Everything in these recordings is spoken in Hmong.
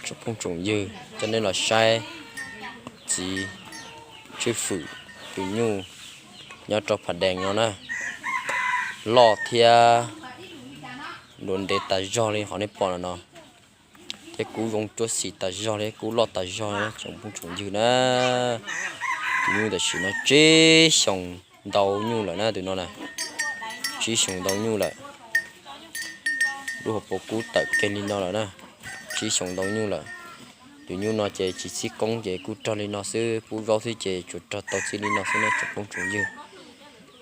Tsoom phooj tsoom ywg, coj nej los saib txiv Tswj Fwm tus nyuj nyob rau Phav Dees no na. Loj thiab dua ntev tas zog li qhov nej pom no no, thiab kub zoo cuab xim tas zog li, kub loj tas zog li tsoom phooj tsoom ywg na. Tus nyuj tam sim no tsib xyoos ntau nyuj lawm na, tus no na, tsib xyoos ntau nyuj lawm. Lub hauv paus kub tawm kiag li no lawm na, tsib xyoos ntau nyuj lawm. Tus nyuj no ces tsis txhib koob ces kuj rog li no xwb, pub zaub xwb ces tsuas rog tau txij li no xwb na tsoom phooj tsoom ywg.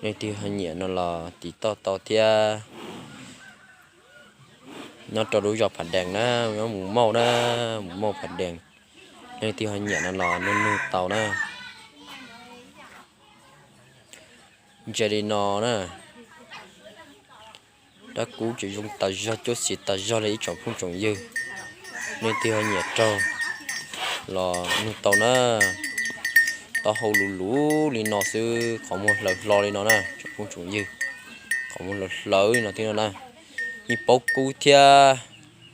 Leej twg ho nyiam no los tiv tauj tau thiab. Nyob rau lub zos Phav Dees na, nyob Mus Mauj na, Mus Mauj Phav Dees. Leej twg ho nyiam no los nug nug tau na. Ntsia li no na, dab kub ces zoo tas zog cuab xim tas zog li ib tsoom phooj tsoom ywg. Leej twg ho nyiam raug los nug tau na. Taub hau luv luv li no xwb, qhov muag hlaws hlo li no na tsoom phooj tsoom ywg. Qhov muag hlaws hlaws li no thiab no na. Yeej paub kub thiab,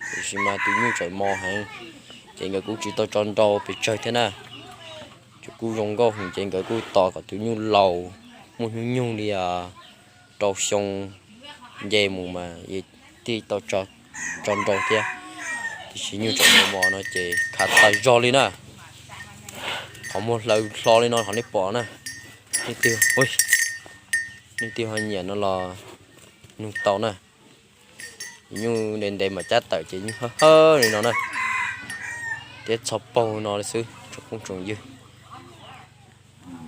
tiam sis mas tus nyuj tseem mos heev, ces nkawd kuj tsis tau tso nrau pes tsawg thiab na. Ces kuj zoo nkauj heev ces nkawd kuj tos kom tus nyuj laus muaj hnub nyoog li rau xyoo nce mus mas thiaj tau tso nrau thiab. Tiam sis nyuj tseem mos mos no ces khav tas zog li na. Qhov muag hlaws hlo li no qhov nej pom na. Leej twg, leej twg ho nyiam no los nug tau na. Nyuj ntev ntev mam cab tawm ces nyuj hawb hawb li no na, thiab txho paug no li xwb tsoom phooj tsoom ywg.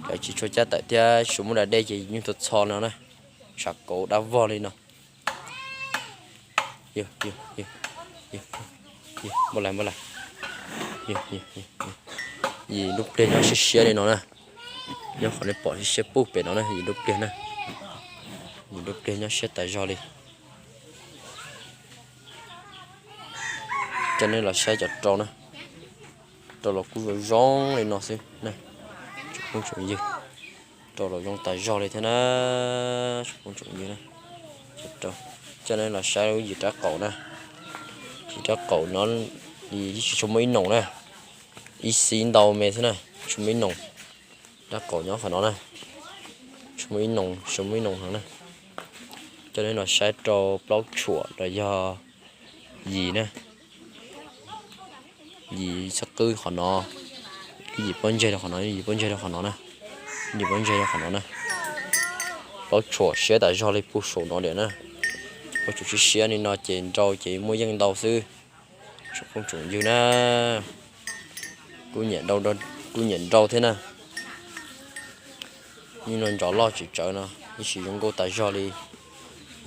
Lawv tsis tshua cab tawm thiab tsis muaj da dej ces nyuj txho txho no na, tshav kauv dab vog li no. Npaj lais, npaj lais. Yim lub pliag nyob siab siab li no na, nyob qhov nej pom siab siab puag pem no na, yim lub pliag na. Yim lub pliag nyob siab tas zog li. Coj nej los saib cov rau na, rau los kuj zoo zoo li no xwb na, tsoom phooj tsoom ywg. Rau los zoo tas zog li thiab na, tsoom phooj tsoom ywg na. Coj nej los saib lub yim rab qaum na, yim rab qaum no tsis tshua muaj ib noos na, ib xib ntau me xwb na, tsis muaj ib noos. Rab qaum nyob qhov no na, tsis muaj ib noos, tsis muaj ib noos heev na. Coj nej los saib rau plaub tshuam los yog yim na. Yim txhob qwb qhov no, yim pob ntseg rau qhov no, yim pob ntseg rau qhov no na, yim pob ntseg rau qhov no na. Plaub tshuam siab tas zog li puag saum no tiam na. Plaub tshuam siab siab li no ces nrau ces muaj yeej ntau xwb. Tsoom phooj tsoom ywg na, kuj nyiam nrau thiab na. Nyuj no ntsov loj tsis tsawg no, ib sim zoo nkauj tas zog li.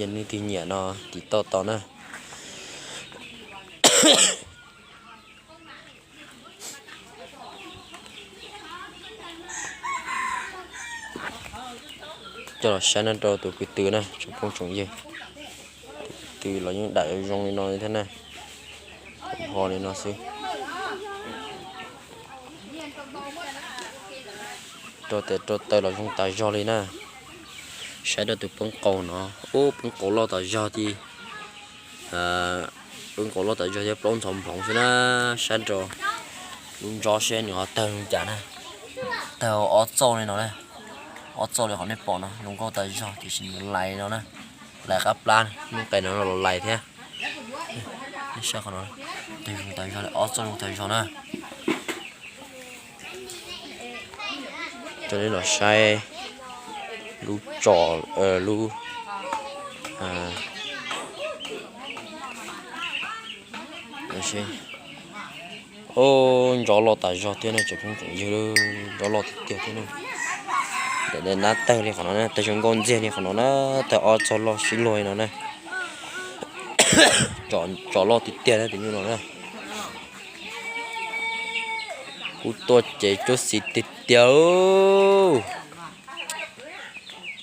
Yog leej twg nyiam no tiv tauj tau na. Coj los saib no rau tus kwv tw na, tsoom phooj tsoom ywg. Tus kwv tw los yeej dam zoo li no li thiab na. Ho li no xwb. Rau tes rau taw los zoo tas zog li na. Saib rau tus poob qau no, ub, poob qau loj tas zog tiag. Poob qau loj tas zog thiab plaub ntxhov nploov xwb na. Saib rau lub ntsob seb nws ho tawg li cas na. Tawg ob txauj li no na. Ob txauj li qhov nej pom no zoo nkauj tas zog tiam sis nws lais no na. Lais qab plab, lub qe no los lais thiab. Saib qhov no, tawg zoo tas zog li, ob txauj zoo tas zog na. Coj nej los saib lub tsom, lub, ub, ntsob loj tas zog thiab na tsoom phooj tsoom ywg, ntsob loj tiag tiag thiab na. Daim nab tawg li qhov no na, tawg zoo nkauj ntxiag li qhov no na, tawg ob txauj loj sib luag li no na. Tsom loj tiag tiag na tus nyuj no na. Kuj tuaj ces cuab xis tiag tiag.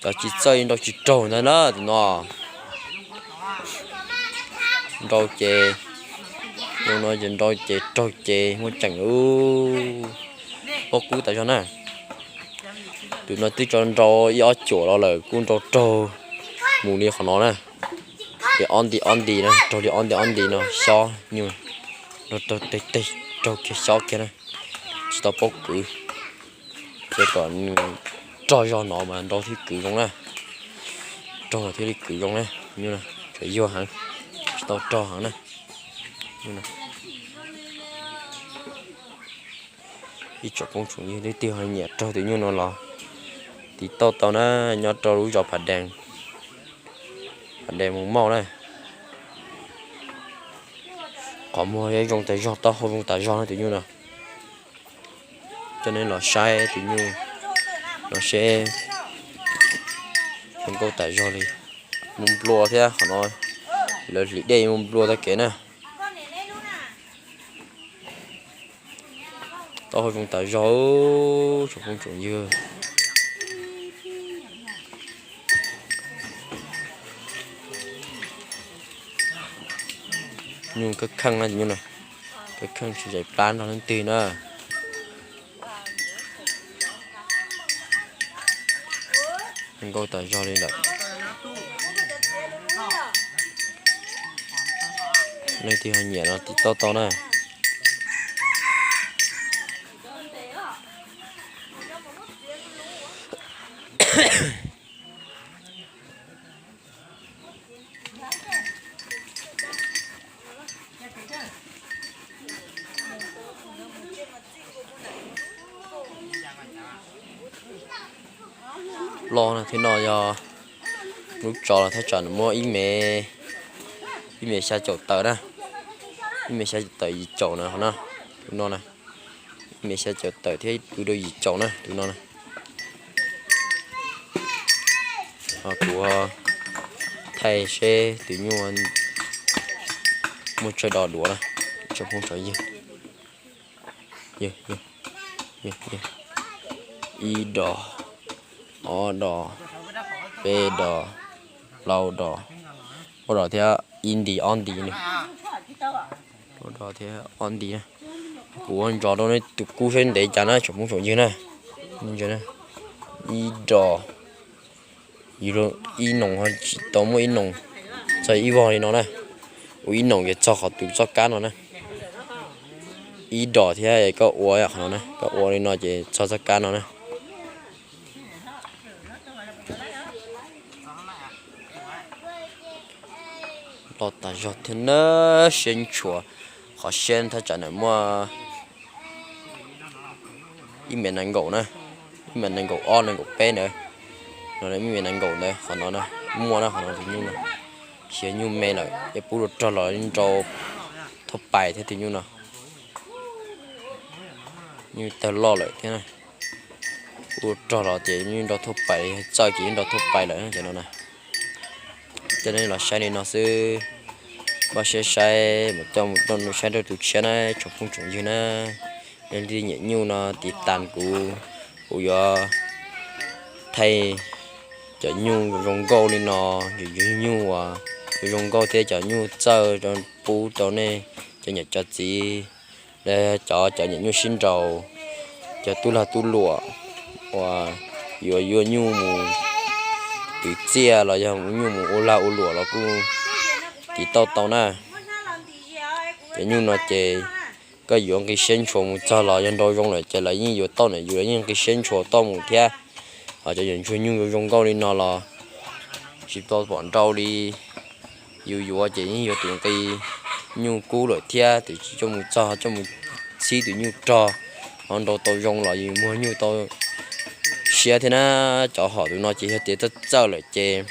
Cov tsis txawj nrau tsis raug ntag na tus no. Nrau ces, no ces nrau ces raug ces muaj tseem lub pob kub tas zog na. Tus no twb tso nrau ib ob cuam los lawm kuj nrau raug mus li qhov no na. Li ob nti ob nti na, raug li ob nti ob nti no xyob nyuj. Raug tej teg, raug kiag xyob kiag na, tsis tau paub kwv. Ces kom nws raug zog no mas nrau thiaj kwv zoo na, raug thiaj li kwv zoo na. Nyuj na, tseem yuag heev, tsis tau raug heev na. Ib tsoom phooj tsoom ywg leej twg ho nyiam raug tus nyuj no los tiv tauj tau na, nyob rau lub zos Phav Dees, Phav Dees Moos Mauj na. Qhov muag zoo tas zog, taub hau zoo tas zog na tus nyuj no. Coj nej los saib tus nyuj no seb zoo nkauj tas zog li. Muaj nplua thiab, qhov no lawv hliv dej muaj nplua tag kev na. Taub hau zoo tas zog, tsoom phooj tsoom ywg. Nyuj kab kheej na, kab kheej tsis zais plab nrog leej twg na. Nkauj tas zog li lawm. Leej twg ho nyiam no tiv tauj tau na. Loj na, thiab no yog lub tsov los thaj tsam nws muaj ib me, ib me xya caum tawm na, ib me xya caum tawm yim caum na, qhov no, tus no na, ib me xya caum tawm thiab pw rau yim caum na, tus no na. Kuv thaij seb tus nyuj muaj tsawg dos duav na, tsoom phooj tsoom ywg. Ib dos, ob dos, peb dos, plaub dos, ua dos thiab ib nti ob nti ne. Ua dos thiab ob nti na. Kuv ua ntsos rau nej tus kub saib ntev cas na tsoom phooj tsoom ywg na. Ib dos, ib noos tsis tau muaj ib noos, txog ib vog li no na. Ua ib noos ces txog qhov tus txoj kab no na. Ib dos thiab koj ua qhov no na, koj ua li no ces txog txoj kab no na. Loj tas zog thiab na, siab ntshua, qhov siab thaj tsam ntawm muaj ib mev nees nkaum na, ib mev nees nkaum ob nees nkaum peb ntawd, no ib mev nees nkaum ntawd qhov no na, muaj na qhov no tus nyuj no, xyov nyuj me lawm es pub rau rog los nrau thauj pais thiab tus nyuj no. Nyuj tawg loj lawm thiab na, pub rog los ces nyuj nrau thauj pais, txawj ces yeej nrau thauj pais lawm cov no na. Coj nej los saib li no xwb, npaj siab saib mas coj mus saib rau tus tshiab na tsoom phooj tsoom ywg na. Leej twg nyiam nyuj no tiv tas kuv, kuv yuav thaij cov nyuj zoo nkauj li no, yus yug nyuj uas zoo nkauj thiab cov nyuj txawj rau pub rau nej cov niam cov txiv, cov cov niam nyuj sib nraus, cov tub lag tub luam uas yuav yuav nyuj mus kwv txiaj los yog nyuj mus ua lag ua luam los kuj tiv tauj tau na. Cov nyuj no ces koj yuav nqi siab ntshua mus txog los yog nrau zoo lawm ces lawv yeej yuav tauj na, yus los yeej nqi siab ntshua tauj mus thiab. Ho cov yuav ntsuag nyuj zoo zoo nkauj li no los tsis tau pom nrau li. Yus yuav ces yeej yuav tus nqi nyuj kub lawm thiab tus tsis coj mus txog, coj mus txhib tus nyuj rog ho nrau tau zoo los yus muag nyuj tau siab thiab na. Cov hom tus no ces yog tias txawj txawj lawm ces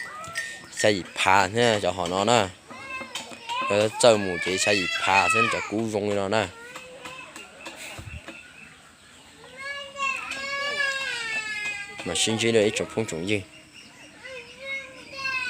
xya yim phav thiab cov hom no na. Yog txawj mus ces xya yim phav thiab cov kub zoo li no na. Mas sib ntsib dua ib tsoom phooj tsoom ywg.